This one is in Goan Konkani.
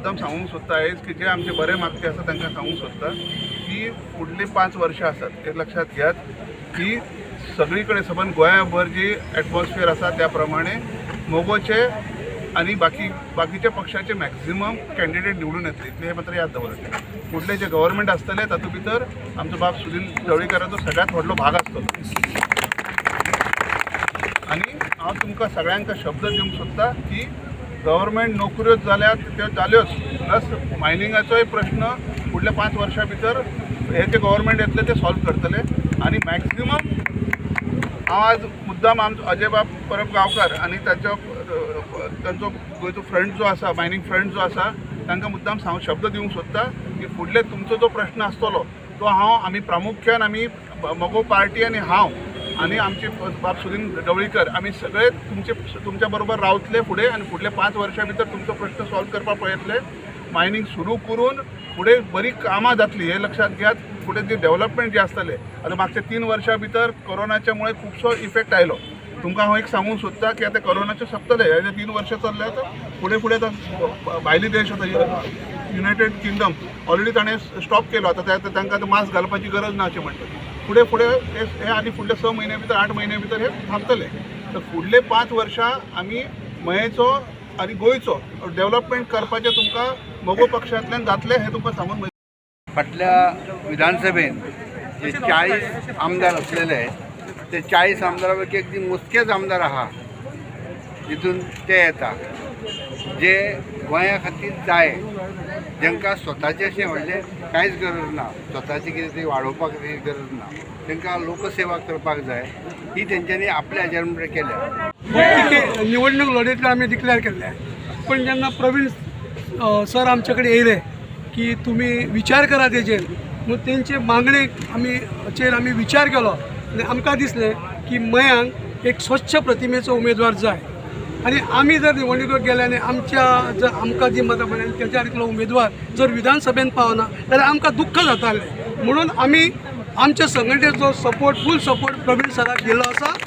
मुद्दाम सांगूंक सोदता आयज की जे आमचे बरे मागपी आसा तांकां सांगूंक सोदता की फुडली 5 वर्सां आसात, हे लक्षात घेयात की सगळी कडेन सबंद गोंयाभर जी एटमॉस्फियर आसा, त्या प्रमाणे मगोचे आनी बाकी बाकीच्या पक्षाचे मॅक्झिमम कॅन्डिडेट निवडून येतले, इतलें हे मात्र याद दवरात. फुडले जे गव्हर्मेंट आसतले, तातूंत भितर आमचो बाब सुदिन ढवळीकाराचो सगळ्यात व्हडलो भाग आसतलो. आनी हांव तुमकां सगळ्यांक शब्द दिवंक सोदता की गव्हर्मेंट नोकऱ्यो जाल्यात त्यो जाल्योच, प्लस मायनिंगाचोय प्रश्न फुडल्या 5 वर्सां भितर हे जे गव्हर्मेंट येतले ते सॉल्व करतले. आनी मॅक्झिमम हांव आज मुद्दाम आमचो अजय बाब परब गांवकार आनी तांचो गोंयचो फ्रंट जो आसा, मायनींग फ्रंट जो आसा, तांकां मुद्दाम सांग शब्द दिवंक सोदता की फुडले तुमचो जो प्रश्न आसतलो तो हांव आमी प्रामुख्यान आमी मगो पार्टी आनी हांव आनी आमचे बाब सुदिन ढवळीकर, आमी सगळे तुमचे तुमच्या बरोबर रावतले फुडें आनी फुडल्या 5 वर्सां भितर तुमचो प्रश्न सॉल्व करपाक पळयतले. मायनींग सुरू करून फुडें बरी कामां जातली, हें लक्षात घेयात. फुडें जे डेव्हलपमेंट जे आसतले, आतां मागच्या 3 वर्सां भितर कोरोनाच्या मुळे खुबसो इफेक्ट आयलो. तुमकां हांव एक सांगूंक सोदता की आतां कोरोनाचें सोंपतलें. हे 3 वर्सां चल्ले, आतां फुडें फुडें आतां भायले देश, आतां युनायटेड किंगडम ऑलरेडी ताणें स्टॉप केलो. आतां तांकां आतां मास्क घालपाची गरज ना अशें म्हणटात. फुडें फुडें हे हे आनी फुडले 6 म्हयन्या भितर, 8 म्हयन्या भितर हे थांबतले. तर फुडले 5 वर्सां आमी मयेचो आनी गोंयचो डेव्हलपमेंट करपाचें तुमकां मगो पक्षांतल्यान जातलें, हें तुमकां सांगून फाटल्या विधानसभेन जे 40 आमदार आसलेले, ते 40 आमदारा पैकी अगदी मोजकेच आमदार आहा तितून ते येता जे गोंया खातीर जाय, तांकां स्वताचें अशें व्हडलें कांयच गरज ना, स्वताचें कितें तरी वाडोवपाक गरज ना, तांकां लोकसेवा करपाक जाय. ही तेंच्यांनी आपल्या हाजेर म्हणजे केल्या. निवडणूक लढयतले आमी डिक्लेअर केल्ले, पण जेन्ना प्रवीण सर आमचे कडेन येयले की तुमी विचार करा तेजेर, म्हूण तेंचे मागणेक आमी चेर आमी विचार केलो आनी आमकां दिसलें की मयांक एक स्वच्छ प्रतिमेचो उमेदवार जाय आनी आमी जर निवडणुकेक गेले आनी आमच्या जर आमकां जी मतां मेळ्ळी तेच्या इतलो उमेदवार जर विधानसभेन पावना जाल्यार आमकां दुख्ख जातालें. म्हणून आमी आमच्या संघटनेचो सपोर्ट, फूल सपोर्ट प्रवीण सराक दिल्लो आसा.